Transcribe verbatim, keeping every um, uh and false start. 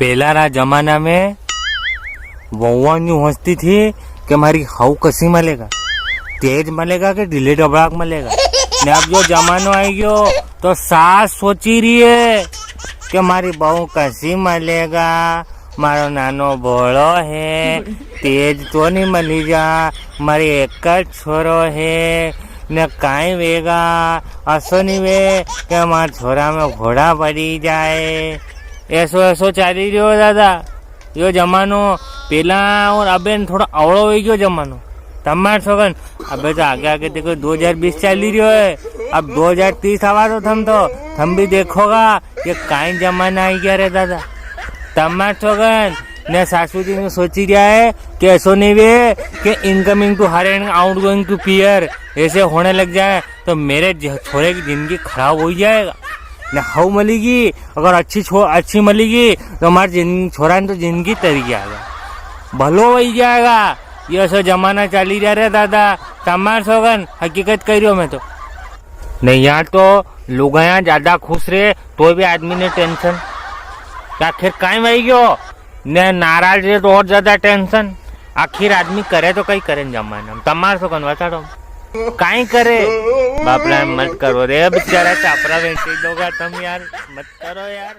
पेला रा जमाना में वहुआ न्यू हंसती थी कि मारी हाउ कसी मलेगा, तेज मलेगा कि डिले डबड़ाक मलेगा। ने अब जो जमानो आई गयो, तो सास सोची री है कि मारी बहू कसी मलेगा, मारो नानो भोळो है, तेज तो नी मली जा, मारे एक ज छोरो है, ने काई वेगा, असो नी वे कि मारा छोरा में घोड़ा पड़ी जाए। ऐसो, ऐसो चाली रियो दादा, यो जमानो पेला और अबे न थोड़ा अवळो हो गयो जमानो। तमार सोगन, अबे तो आगे आगे देखो, दो हजार बीस चाली रियो है, अब दो हजार तीस आवा तो थम तो, थम भी देखोगा, ये काई जमाना आई गया रे दादा। तमार सोगन, ने सासू जी ने सोची रिया है कि ऐसो नी वे कि incoming to her and outgoing to peer ऐसे होने लग जाए, तो मेरे ज-, छोरे की जिंदगी खराब हो ही जाएगा। ने हाउ मलेगी, अगर अच्छी छो-, अच्छी मलेगी, तो हमारे जिन-, छोरा ने तो जिंदगी तरी जाएगा, भलो हो ही जाएगा। ये ऐसो जमाना चाली जा रहा है दादा, तमार सोगन, हकीकत कह रही हूँ मैं तो। नहीं यार, तो लुगायां ज्यादा खुश रे, तो भी आदमी ने tension। आखिर काई वही गयो? ने नाराज रे तो और ज्यादा tension। आखिर आदमी करे तो कई करे न जमाना में। तमार सोगन बताड़ो। काई करे? बापरा मत करो रे, बेचारा चापरा बेची दोगा तम यार, मत करो यार।